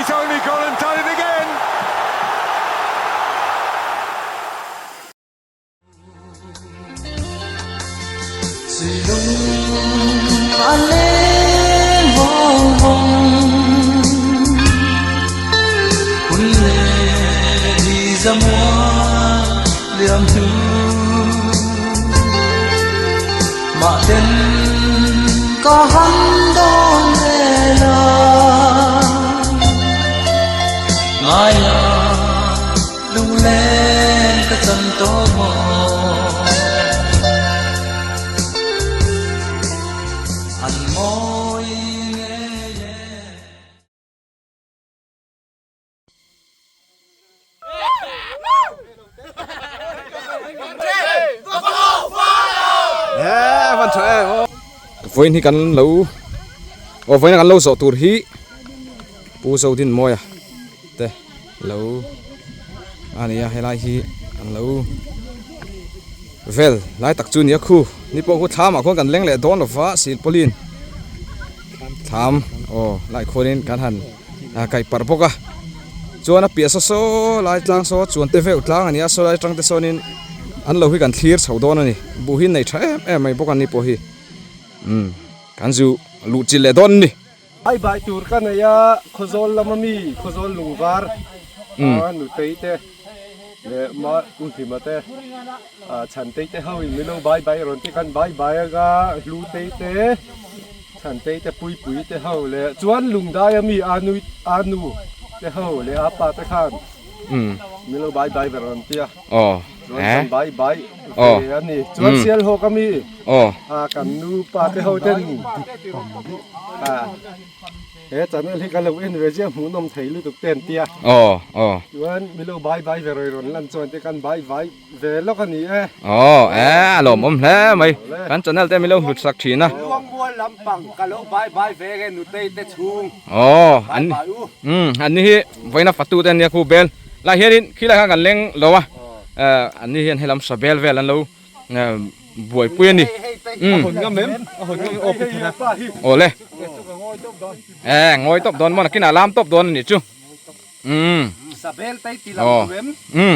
He's only gone and done it again. Vawiin hi kan lo aw vawiin a kan lo zawh tur hi Pu Zodinmawia te lo a ni a helai hi an lo vel lai tak chu a ni a khu ni pawh khu thlam ah khuan kan leng leh dawn lo va silpauline thlam aw lai khuanin kan han kaih parh bawk a chuan a piah saw saw lai tlang saw chuan te veuh tlang a ni a saw lai atang te sawnin an lo hi kan thlir chho dawn a ni buh hi nei tha em em mai bawk a ni pawh hi umm kan zu luh chilh leh dawn a ni. Ai bai tur ka nei a, Khawzawl lama mi Khawzawl lungvar a nutei te leh ma u Hlima te Chhantei te ho in milo bai bai rawn ti khan bai bai anga Hlutei te Chhantei te Puipui te ho leh chuan Lungdai a mi Anui Anu te ho leh Apa te khan milo bai bai ve rawn ti a. Chuan kan bai bai ve a ni. Chuan Sialhawk a mi kan nu pa te ho ten he channel hi ka lo en ve ziah hmuhnawm thei lutuk te an tia. Chuan milo bai bai ve rawi rawn lan chuan te kan bai bai ve lawk a ni e. Aw e a lawmawm hle mai. Kan channel te milo hlut sak thin a. Luangmual lampang ka lo bai bai ve nge nutei te chhung. Aw an an ni hi vawiina fatu te an nia khu bel. Lai hianin khilai khan kan leng lo a an ni hian helam sabel vel an lo buaipui a ni awle e ngawi tawp dawn maw nakinah lam tawp dawn a nih chu aw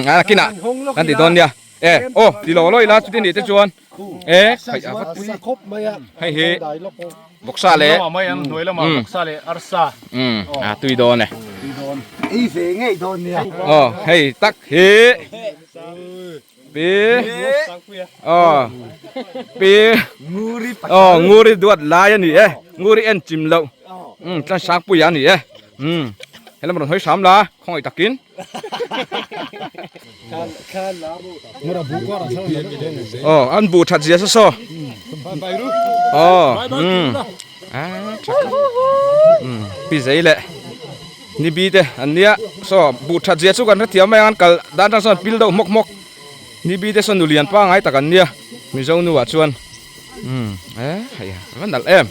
a nakinah kan ti dawn nia e aw ti lo lawi la chuti nih te chuan e hei a vat pui hei hi vawksa leh mai ang hnuai lamah vawksa leh arsa a tui dawn e ei ve ngei dawn nia aw hei tak hi pi aw pi aw nguri duat lai a ni e nguri en chim loh tlan sangpuia a ni e helam rawn hawi hram la khawngaih takin Aw an buh that zia saw saw aw umm a tha umm pi zei leh ni bi te an nia saw buh that zia chu kan hrethiam mai ang an kal dan atang sawn pil deuh hmawk hmawk ni bi te saw nu lian pangai tak an nia mizo nu ah chuan umm e hei a va nalh em.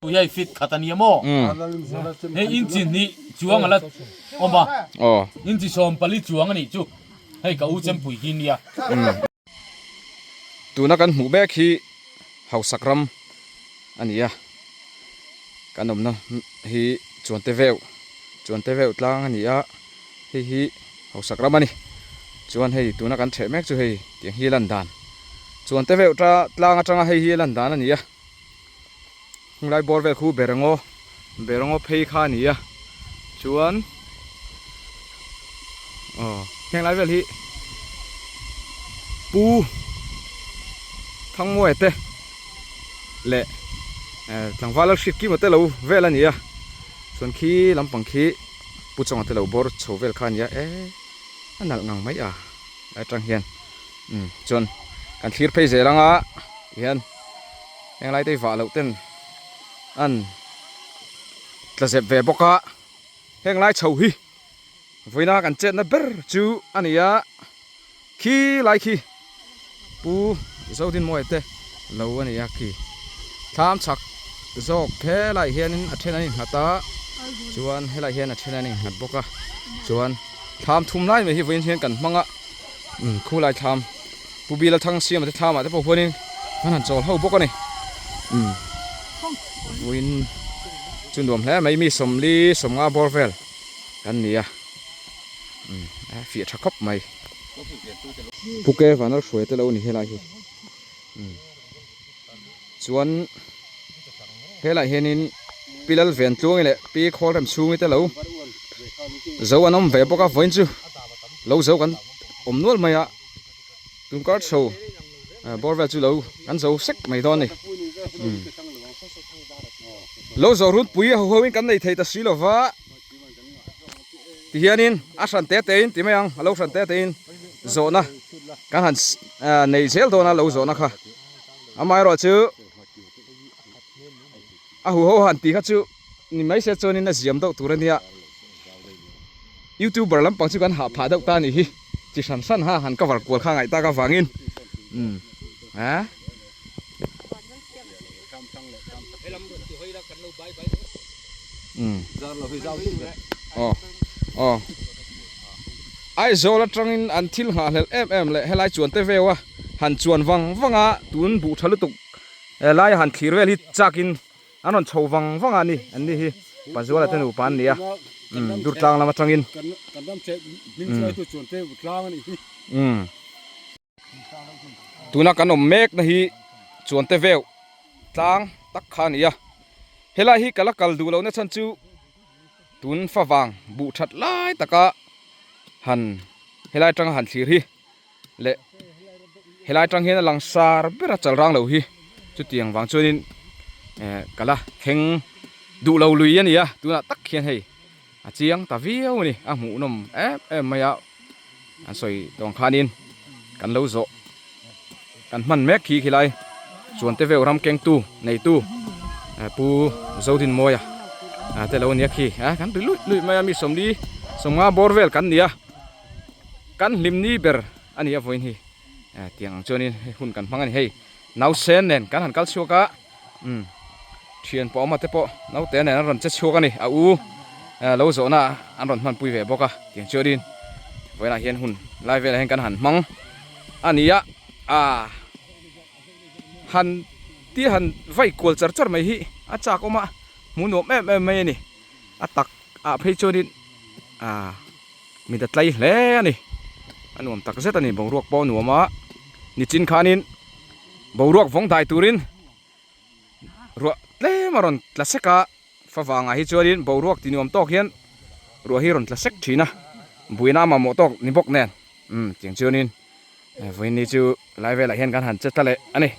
Hei fit khat a nia maw? Hei inchi hnih chuang a la awm a, inchi 40 chuang a nih chu. Hei ka u Chempui hi nia. Tuna kan hmuh mek hi hausak ram a ni a, kan awmna hi Chuante veuh, Chuante veuh tlang a ni a, hei hi hausak ram a ni. Chuan hei tuna kan theh mek chu hei tiang hi a lan dan, Chuante veuh tlang atanga hei hi a lan dan a ni a. Hung lai bawr vel khu Berangaw Berangaw phei kha a ni a chuan aw heng lai vel hi Pu Thangmuaia te leh eh tlangval Lalhriatkima te lo vel a ni a chuan khi lampang khi Pu Chawnga te lo bawr chho vel kha a ni a eh a nalh ngang mai a atang hian umm chuan kan thlir phei zel anga tihian. Heng lai te hi vah loh ten an tla zep ve bawk a, heng lai chho hi vawiina kan chetna ber chu a ni a, khi lai khi Pu Zodinmawia te lo a ni a khi thlam chhak zawk helaiah hianin a then an innghat a, chuan helaiah hian a then an innghat bawk a, chuan thlam thum lai mai hi vawiin hian kan hmang a, khulai thlam. Pu Bila thang siam te thlamah te pawh huanin an han chawl ho bawk a ni. Umm vawiin chu nuam hle mai mi 40 50 bawr vel. Kan ni a, umm a fiah tha khawp mai. Puke vanal hruai te lo ni helai hi umm chuan helai hianin pi lal ven tluangi leh pi khawl rem chhungi te lo zo an awm ve bawk a vawiin chu lo zo kan awm nual mai a tun kar chho bawr vel chu lo kan zo sek mai dawn a ni umm lo zawh runpui ho ho in kan nei thei ta si lova. Tihianin a hran te tein ti mai ang a lo hran te tein zawhna kan han nei zel dawn a lo zawhna kha amaherawh chu a huho han tih kha chu ni mai se chuanin a ziam deuh tur a nia youtuber lampang chu kan hah phah deuh ta a nih hi chi hran hran ha han cover kual kha ngaih tak avangin umm a. Aizawl atangin an thil nghahhlelh em em leh helai chuan te veu a han chuan vang vang a tun buh tha lutuk helai han thlir vel hi chakin an rawn chho vang vang a ni an ni hi Pazuala te nupa an ni a Durtlang lam atangin umm. Tuna kan awm mek na hi chuan te veuh tlang tak kha a ni a helai hi ka la kal duh loh na chhan chu tun favang buh that lai taka han helai atanga han thlir hi leh helai atang hian a lang sar ber a chal rang lo hi chutiang vang chuanin eh ka la thleng duh lo lui a ni a tunah tak hian hei. A chiang ta viau a ni, a hmuhnawm em em mai a, an sawi tawng khanin kan lo zawh kan hman mek khi khilai chuan te veuh ram kengtu neitu Pu Zodinmawia te lo ania khi a kan ri luih luih mai a mi sawmli sawmnga bawr vel kan ni a kan hlimni ber a ni a vawiin hi tiang ang chuanin hei hun kan hmang a ni hei nausen nen kan han kal chhuak a. Umm thian pawh awm a te pawh naute nen an rawn che chhuak a ni a u lo zawhna an rawn hmanpui ve bawk a tiang chuanin vawiinah hian hun lai velah hian kan han hmang a ni a ah han tia han vai kual char char mai hi a chak awm a hmuh nuam em em mai a ni a tak ah phei chuanin ah mit a tlai hle a ni a nuam tak zet a ni boruak pawh a nuam a nichin khanin. Boruak vawng dai turin ruah tlem a rawn tla sek a, favangah hi chuanin boruak ti nuam tawk hian ruah hi a rawn tla sek thin a, buaina a mamawh tawk ni bawk nen umm tiang chuanin vawiin ni chu lai velah hian kan han che ta leh a ni.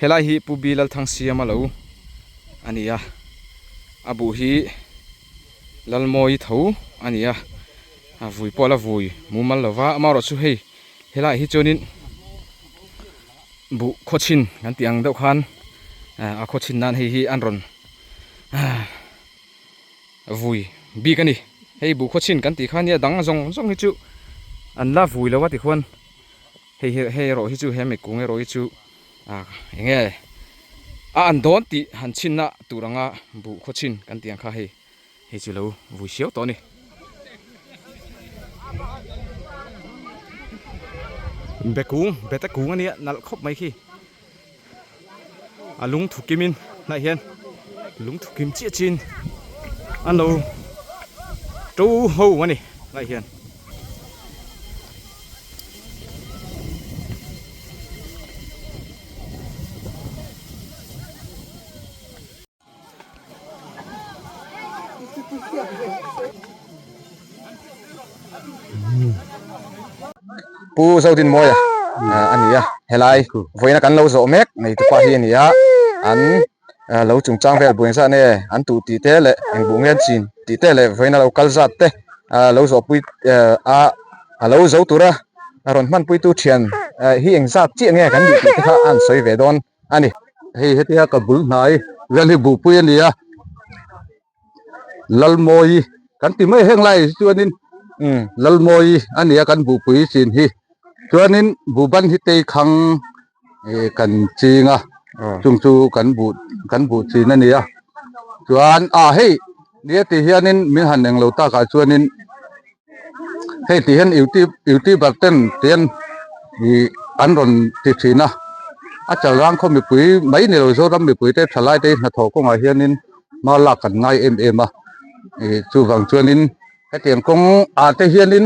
Helai hi Pu Bi Lalthangsiama lo a ni a, a buh hi Lalmawi tho a ni a, a vui pawh a la vui mumal lo va, amaherawhchu hei helaiah hi chuanin buh khawchhin kan tih ang deuh khan a khawchhin nan hei hi an rawn Vui bik a ni. Hei buh khawchhin kan tih kha nia dang zawng zawng hi chu an la vui lo a tikhuan hei hi hei erawh hi chu he mikung erawh hi chu ah eng nge a an dawn tih han chhinna tur anga buh khawchhin kan tih ang kha hei hei chu lo vui siau tawh a ni. Bekung bete kung a nia nalh khawp mai khi. A lung thu kimin hnah hian lung thu kim chiah chin an lo to ho a ni hnah hian. Pu Zodinmawia a ni a helai vawiina kan lo zawh mek nei tupa hi a ni a an lo chungchang vel buai zat nge an tuh tih te leh eng buh nge an chin tih te leh vawiina lo kal zat te lo zawhpui a a lo zo tura a rawn hmanpuitu thian. hi engzat chiah nge kan nih tih te kha a han sawi ve dawn a ni. Hei hetia ka bul hnai vel hi buhpui a ni a, Lalmawi kan ti mai heng lai chuanin Lalmawi a ni a kan buhpui chin hi chuanin buhban hi tei khang ih kan ching a chung chu kan buh kan buh chin a ni a chuan ah hei nia ti hianin min han englo takah chuanin hei ti hian youtube youtuber ten tian ih an rawn ti thin a a chal rang khaw mipui mai ni lo Zoram mipui te thalai te hnathawh kawngah hianin hma lak kan ngai em em a ih chuvang chuanin hetiang kawng ah te hianin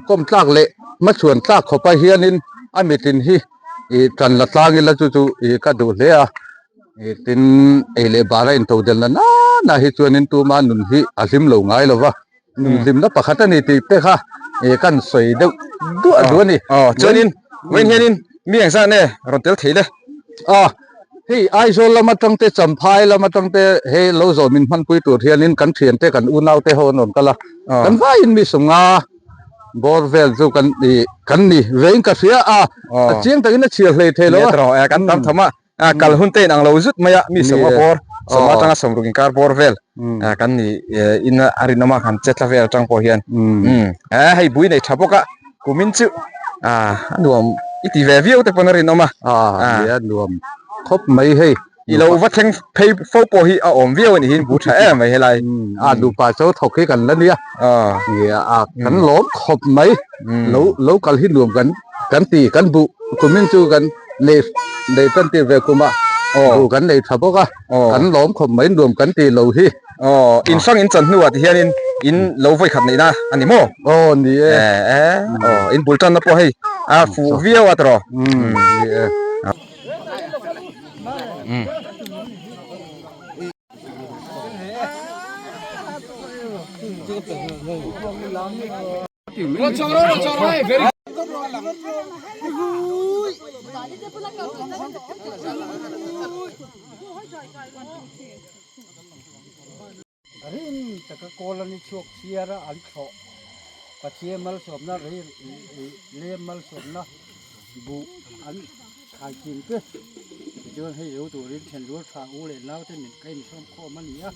kawm tlak leh hmachhuan tlak khawpa hianin a mitin hi ih tan la tlang ila chu chu ih ka duh hle a ih tin ei leh bara intodelh na nana hi chuanin tuma nun hi a hlim lo ngai lo va. Hlimna pakhat a ni tih te kha ih kan sawi deuh duah duh a ni. Aw chuanin vawiin hianin mi engzah nge rawn tel thei le? Aw hei Aizawl lam atang te Champhai lam atang te hei lo zawh min hmanpui tur hianin kan thiante kan unau te ho an rawn kal a kan vaiin mi sawmnga bawr vel chu kan ih kan ni vein ka hria a a chiang takin a chhiar hlei thei lo a. Kan tam tham a kal hun te in ang lo zut mai a mi sawma bawr sawma atanga sawmruk inkar bawr vel kan ni in a rinawm a kan che tla vel atang pawh hian hei bui nei tha bawk a kumin chu a nuam i ti ve viau te pawn a rinawm a a nuam khawp mai hei i lo va thleng phei fo pawh hi a awm viau a nih hi bu tha em mai helai a nupa chaw thawk hi kan la nia a kan lawm khawp mai lo lo kal hi nuam kan kan ti kan buh kumin chu kan nei nei tan tir ve kum a aw kan nei tha bawk a kan lawm khawp mai nuam kan ti lo hi aw in hrang in chan hnuah ti hianin in lo vawi khat neihna a ni maw aw ni e e aw in bul tanna pawh hei a fuh viau a tawh ni e. Rin taka kawl an i chhuak chhiar a an thlawh Pathian malsawmna rei lem malsawmna buh an khai thin te tichuan hei zo turin thenrual tha u leh naute min ka insawm khawm a ni a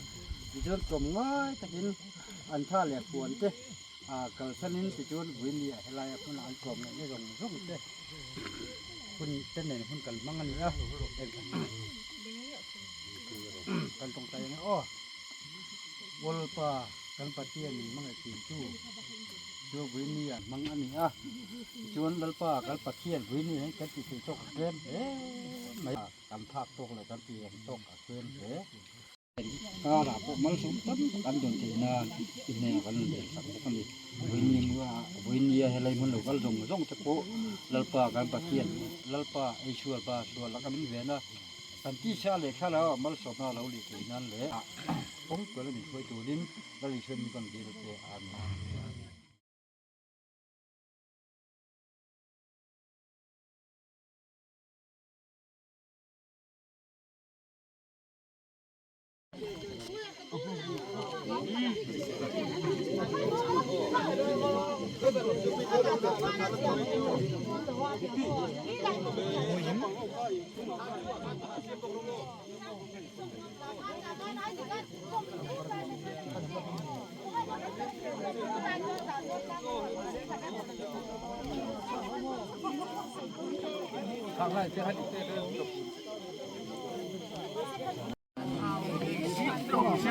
tichuan tlawm ngai takin an tha leh puan te ah kalsanin tichuan vawiin ah helaia hmunah an tlawm leh na zawng zawng te hun te nen hun kan hmang a ni a kan tawngtai ang e aw Lalpa kan Pathian in hmangaih thin chu chu vawiin ah hmang a ni a tichuan Lalpa kan Pathian vawiin hian kan tih theih tawk a tlem hle mai a kan phak tawk leh kan tih ang tawk a tlem hle. Karah pawh malsawm tam tak an dawn theih nan i hnenah kan rawn dil sak bawk a ni. Vawinia helai hmun lo kal zawng zawng te pawh Lalpa kan Pathian Lalpa Eisual pa sual laka min ven a, kan tisa leh thlarau ah malsawmna a lo lih theih nan leh kawng tual a min hruai turin Lal Isua min rawn dil che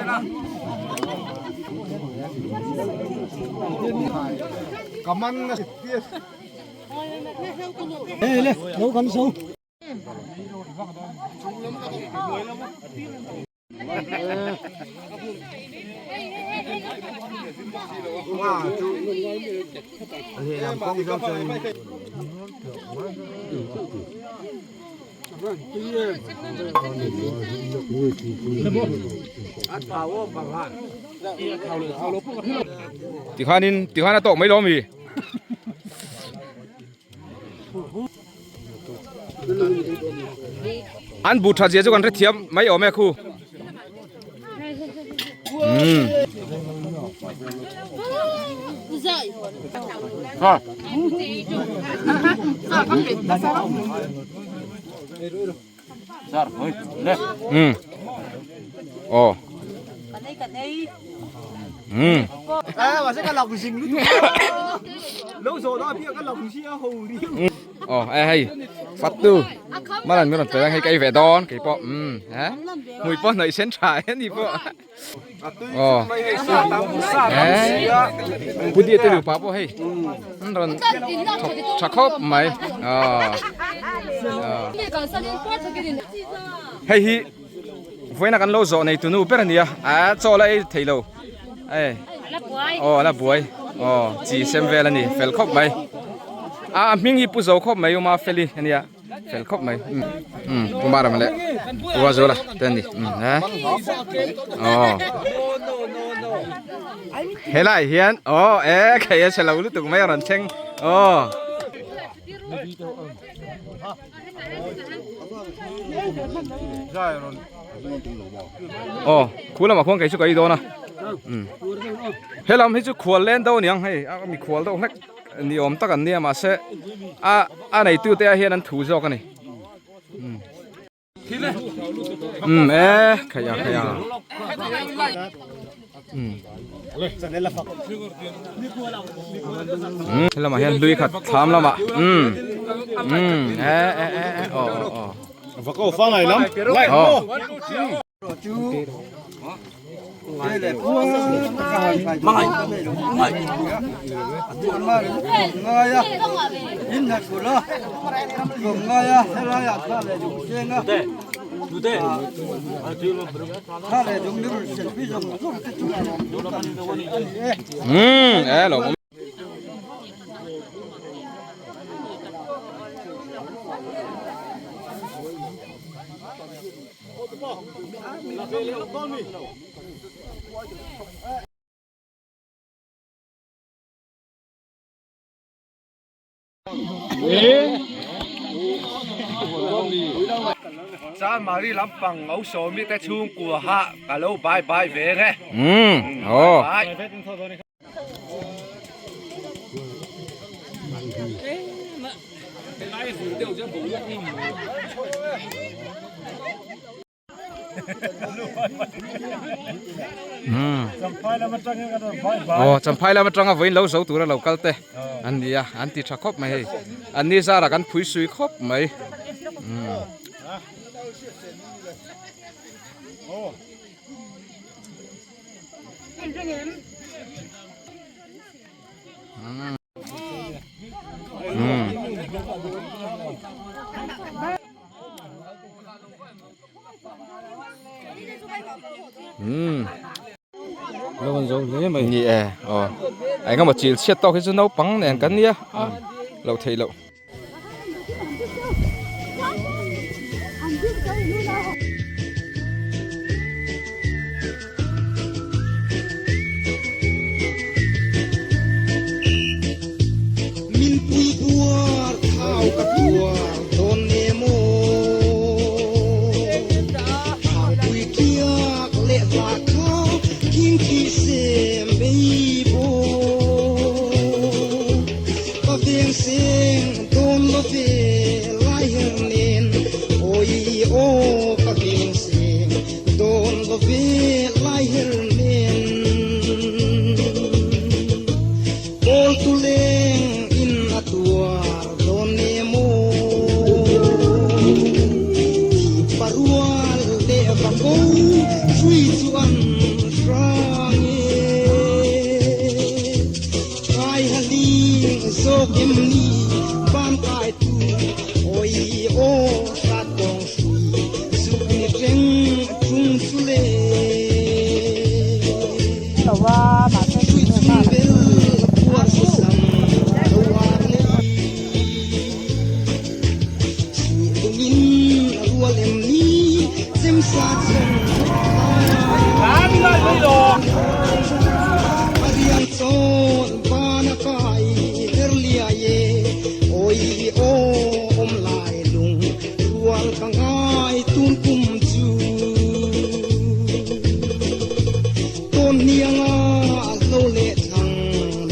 Amen. Tikhanin tikhan a tawk mai lo ami? An bu tha zia chu kan hrethiam mai awm e khu. Um. Um. Aw. Um. Aw e hei fattu malan min rawn pe ang hei ka ei ve dawn kei pawh um he hmui pawh hnawih sen tha e ni pawh aw he pudi te nupa pawh hei an rawn thawk tha khawp mai aw hei hi vawiina kan lo zawh nei tunu ber a nia a chaw la ei thei lo e aw la buai aw chi sem vel a ni fel khawp mai a hming hi pu zo khawp mai uma feli a nia fel khawp mai um puma ram leh ua zo la te a ni um he aw helai hian aw e khei a chhe lo lutuk mai a rawn thleng aw. Aw khu lamah khuan kei chu ka ei dawn a um he lam hi chu khual len deuh a niang hei a mikhual deuh hlek ni awm tak an nia mahse a a neitu te ah hian an thu zawk a ni um. Um e khai a khai a um um lamah hian hlui khat thlam lamah um um e e e e aw aw aw aw Um e lo Chanmari lampang lo sawmi te chhungkua ha ka lo bye bye ve nge. Um aw. Aw champhai lam atanga vawiin lo zo tura lo kal te an ni a an ti tha khawp mai hei an ni zarah kan phui sui khawp mai Umm Lo an zo hle mai ni e aw eng emaw chil chhiat tawk hi chu naupang nen kan nia loh theih loh. Min pui puar thau ka puar dawn nge maw Thangpui kiak leh hla kha khing khi se mei bawk Ka veng seng dawn lo ve lai her nen Awi aw ka veng seng dawn lo ve lai her nen Kawl tu leng in a tuar dawn nge maw Thi parual leh va ko hrui chu an. Hnianga lo leh thlang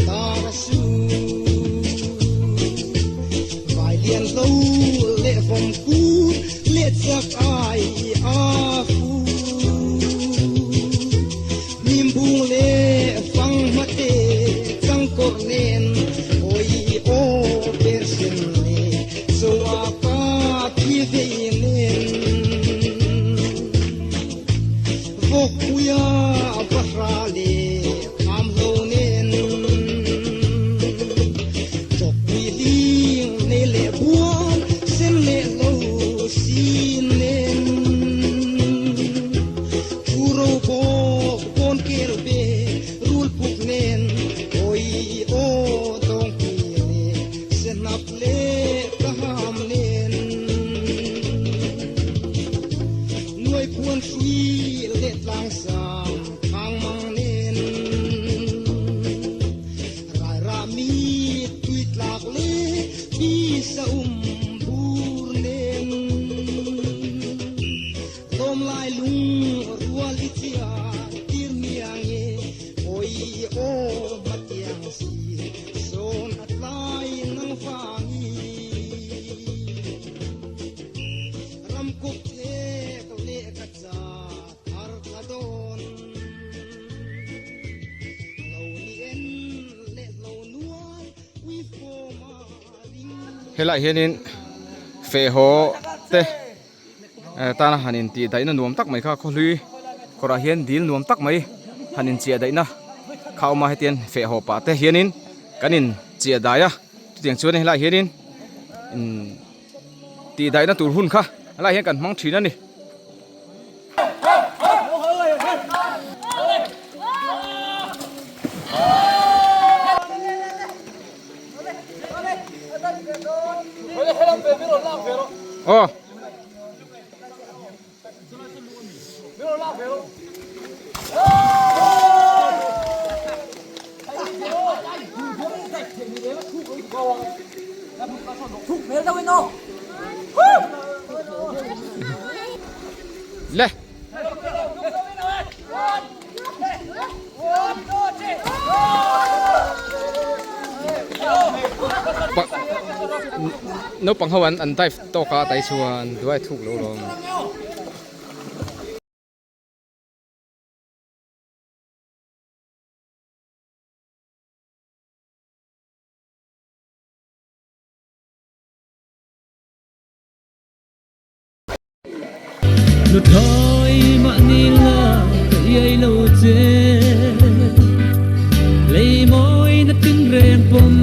dar a su. Vai lian lo leh vawm kut leh chak ai a fu. Hnimbung leh fang hmate changkawr nen awi aw per sen leh zo a ka thi vei nen. Vawkpuia vahra leh khamlo nen chawkpui hling nei leh bual sen leh lo sin nen thu ro bawk pawn kel ve rul puk nen awi aw dawngpui leh sehnap leh ka ham nen. Nuai phuan hrui leh tlangsang khang mang nen Rairah mi tui tlak leh pisa um bur nen Tlawm lai lung rual i chiar tir miang e Awi aw hmatiang si sawn a tlai nang vangi. Ram kuk thek leh ka cha thar thla dawn. Lo ni en leh lo nual ui fawm a ring. Helaiah hianin fehhaw te tana han intih daihna nuam tak mai kha khawhlui kawrah hian dil nuam tak mai han inchiah daihna kha a awm a hetiang fehhaw pah te hianin kan inchiah dai a chutiang chuan helaiah hianin imm. Tih daihna tur hun kha helaiah hian kan hmang thin a ni. Aw. Le. Naupang ho an dive tawk a tai chuan duai thuk lo lawm. Nuthlawi mahni la ka iai lo che Lei mawi na tinreng pawm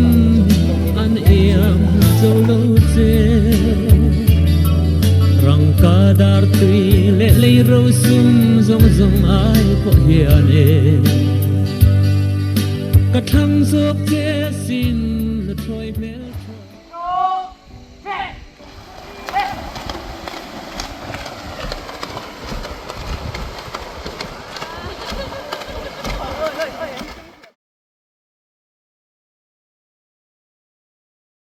an iang zo lo che Rangka dar tui leh lei rosum zawng zawng ai pawh hian e Ka thlang zawk che sin nuthlawi hmel.